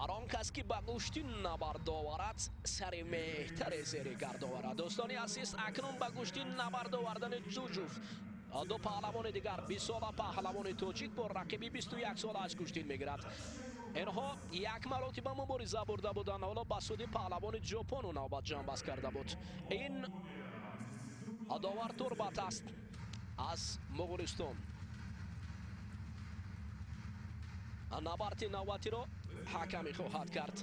Ҳар он кас ки ба гӯштин набард оварад, сари меҳтаре зери гард оварад. Дӯстони азиз, акнун ба гӯштин набард овардани ду ҷуфт ду паҳлавони дигар, 20 сола паҳлавони тоҷик бо рақиби 21 сола аз гӯштин мегирад. Инҳо як маротиба мубориза бурда буданд, ҳоло ба суди паҳлавони ҷопону навбат ҷамъбаст карда буд. Ин довар Турбат аст аз Муғулистон. Набарди навбатиро ҳакамӣ хоҳад кард.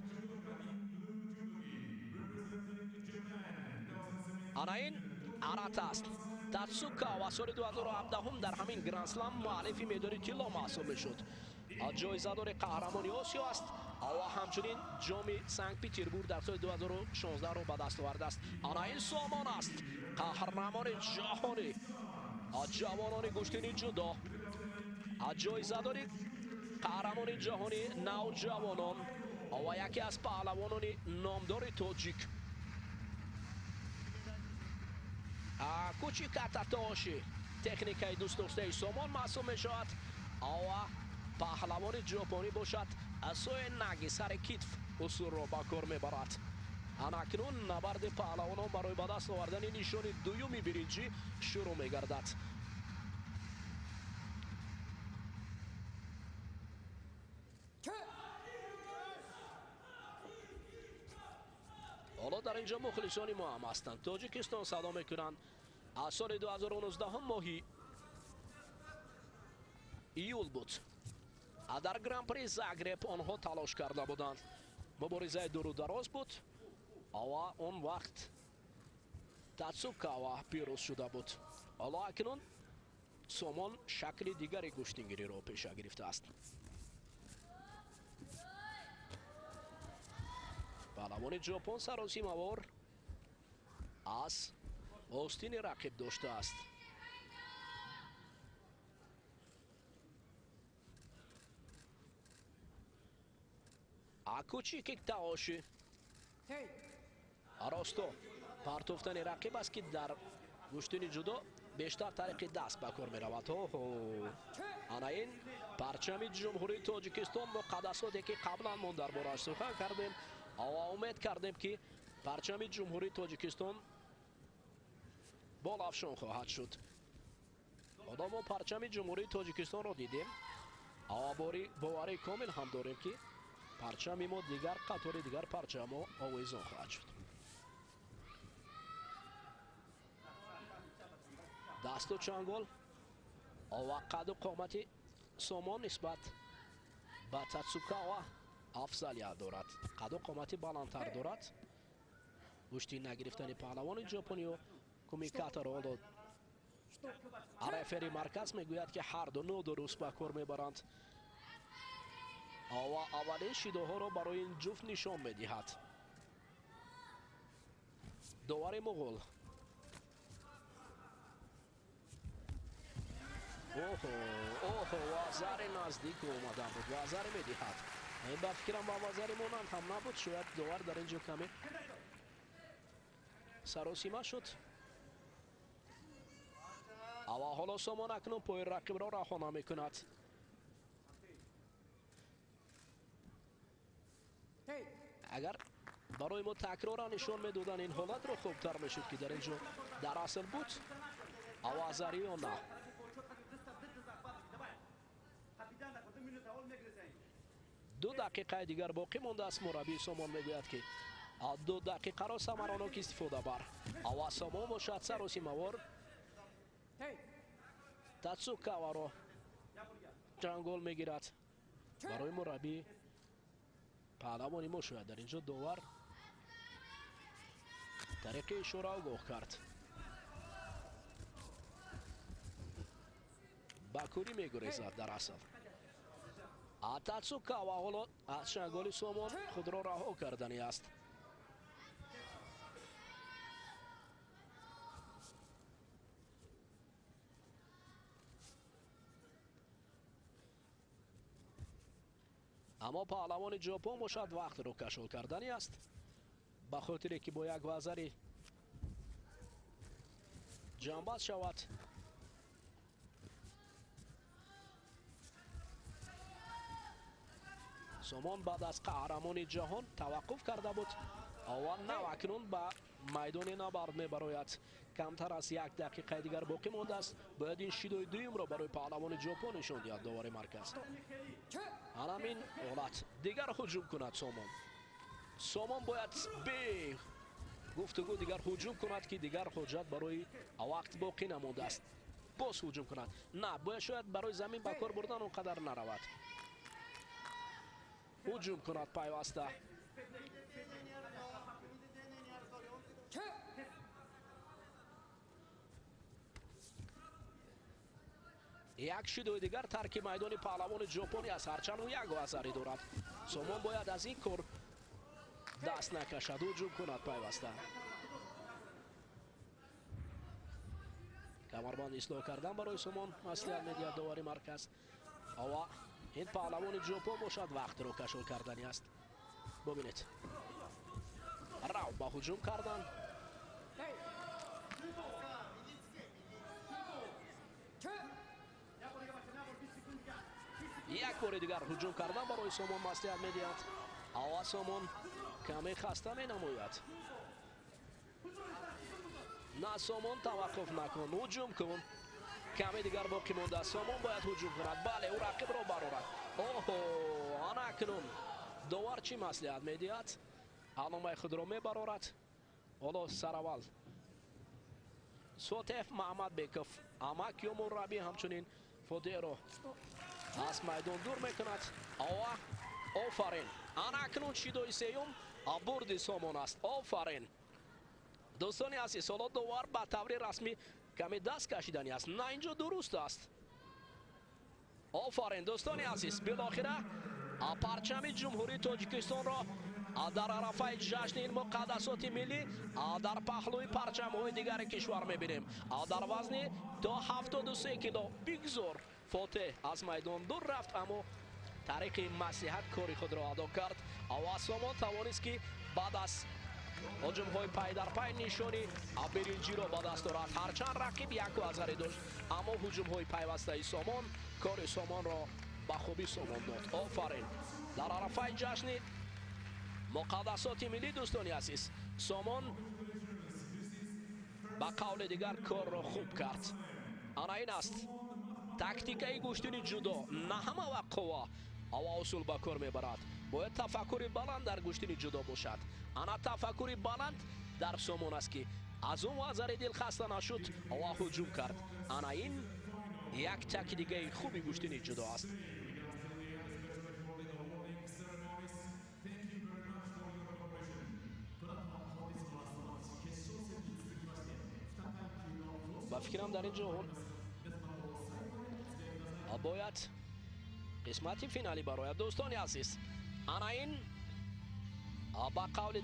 Ана ин Арат аст. Татсукава соли 2017 дар ҳамин грандслам муаллифи медори тилло маҳсуб мешуд. Ҷоизадори қаҳрамони Осиё аст ва ҳамчунин ҷоми Санкт Петербург дар соли 2016-ро ба даст овардааст. Ана ин Сомон аст, қаҳрамони ҷаҳони ҷавонони гӯштини ҷудо, ҷоизадори қаҳрамони ҷаҳони навҷавонон ва яке аз паҳлавонони номдори тоҷик. Кучикататоши техникаи дӯстдоштаи Сомон маҳсуб мешавад ва паҳлавони ҷопонӣ бошад, сои наги сари китф усулро ба кор мебарад. Анакнун набарди паҳлавонон барои ба даст овардани нишони дуюми биринҷӣ шурӯъ мегардад. Ҳоло дар инҷо мухлисони мо ҳам ҳастанд. Тоҷикистон садо мекунанд. Аз соли 2019 моҳи июл буд. Дар Гран-при Загреб онҳо талош карда буданд. Муборизаи дуру дароз буд ва он вақт Татсукава пирӯз шуда буд. Ҳоло акнун Сомон шакли дигари гӯштингириро пеша гирифтааст. Паҳлавони ҷопон саросимавор аз остини рақиб доштааст. Акучики таоши росто партофтани рақиб аст, ки дар гӯштини ҷудо бештар тариқи даст ба кор меравад. Оҳо, ана ин парчами Ҷумҳурии Тоҷикистон, муқаддасоте ки қаблан мо дар борааш сухан кардем ва умед кардем, ки парчами Ҷумҳурии Тоҷикистон болафшон хоҳад шуд. Ҳоло мо парчами Ҷумҳурии Тоҷикистонро дидем ва боварии комил ҳам дорем, ки парчами мо дигар қатори дигар парчамҳо овезон хоҳад шуд. Дасту чангол ва қаду қомати Сомон нисбат ба Татсукава афзалият дорад. Қаду қомати баландтар дорад. Гӯшти нагирифтани паҳлавони ҷопониё кумикатаро ҳоло рефери марказ мегӯяд, ки ҳарду нодуруст ба кор мебаранд ва аввалин шидоҳоро барои ин ҷуфт нишон медиҳад довари муғул. Оҳо, оҳо, вазари наздик омадан буд, вазаре медиҳад. Ба фикрам, ба вазари монанд ҳам набуд. Шояд довар дар ин ҷо каме саросима шуд. Ава ҳоло Сомон акнун пои рақибро раҳо намекунад. Агар барои мо такрора нишон медоданд ин ҳолатро, хубтар мешуд, ки дар ин ҷо дар асл буд авазари ё на. 2 дақиқаи дигар боқӣ мондааст. Мураббии Сомон мегӯяд, ки 2 дақиқаро самаранок истифода бар. Ава Сомон бошад, саросимавор Татсукаваро ҷангол мегирад. Барои мураббӣ паҳлавони мо шояд дар инҷо довар тариқи ишора огоҳ кард. Ба кӯрӣ мегурезад дар асл. Татсукава ҳоло аз чанголи Сомон худро раҳо карданӣ аст. Аммо паҳлавони ҷопон бошад, вақтро кашол карданӣ аст, ба хотире ки бо як вазари ҷамъбаст шавад. Сомон баъд аз қаҳрамони ҷаҳон таваққуф карда буд ва нав акнун ба майдони набард мебарояд. Камтар аз як дақиқаи дигар боқӣ мондааст. Бояд ин шидои дуюмро барои паҳлавони ҷопон нишон диҳад довари марказ. Ҳамин ҳолат дигар ҳуҷум кунад Сомон. Сомон бояд бе гуфтугӯ дигар ҳуҷум кунад, ки дигар ҳуҷҷат барои вақт боқӣ намондааст. Боз ҳуҷум кунад. На, бояд шояд барои замин ба кор бурдан он қадар наравад. Ҳуҷум кунад пайваста. Як шидои дигар тарки майдони паҳлавони ҷопонӣ аст, ҳарчанд ӯ як асаре дорад. Сомон бояд аз ин кор даст накашад, ҳуҷум кунад пайваста. Камарбанд ислоҳ кардан барои Сомон маслиҳат медиҳад довари марказ. Ва ин паҳлавони ҷопон бошад вақтро кашол кардани аст. Бубинед, рав ба ҳуҷум кардан. Як бори дигар ҳуҷум кардан барои Сомон маслиҳат медиҳад. Ава Сомон каме хаста менамояд. На, Сомон таваққуф накун, ҳуҷум кун. Каме дигар боқӣ мондааст. Сомон бояд ҳуҷум кунад. Бале, ӯ рақибро барорад. Оҳо, ана акнун довар чӣ маслиҳат медиҳад? Аломаи худро мебарорад. Ҳоло сараввал Сотеф Маҳмадбеков, амак ё мураббӣ, ҳамчунин Фодеро аз майдон дур мекунад. Ова, офарин. Ана акнун шидои сеюм бурди Сомон аст. Офарин. Дӯстони азиз, ҳоло довар ба таври расмӣ каме даст кашидани аст. На, инҷо дуруст аст. Офарин, дӯстони азиз, билохира парчами Ҷумҳурии Тоҷикистонро дар арафаи ҷашни ин муқаддасоти миллӣ дар паҳлӯи парчамҳои дигари кишвар мебинем. Дар вазни то 73 кило бигзор Фотеҳ аз майдон дур рафт, аммо тариқи маслиҳат кори худро адо кард ва Сомон тавонист, ки баъд аз ҳуҷумҳои пайдарпай нишони биринҷиро ба даст орад. Ҳарчанд рақиб яку азаре дошт, аммо ҳуҷумҳои пайвастаи Сомон кори Сомонро ба хубӣ сомон дод. Офарин. Дар арафаи ҷашни муқаддасоти миллӣ, дӯстони азиз, Сомон ба қавли дигар корро хуб кард. Ана ин аст тактикаи гӯштини ҷудо. На ҳама вақт қувва ва усул ба кор мебарад. Бояд тафаккури баланд дар гӯштини ҷудо бошад. Ана тафаккури баланд дар Сомон аст, ки аз он вазари дил хаста нашуд ва ҳуҷум кард. Ана ин як тактикаи хуби гӯштини ҷудо аст. Ба фикрам дар ин ҷо бояд қисмати финалӣ барояд. Дӯстони азиз, ана ин ба қавли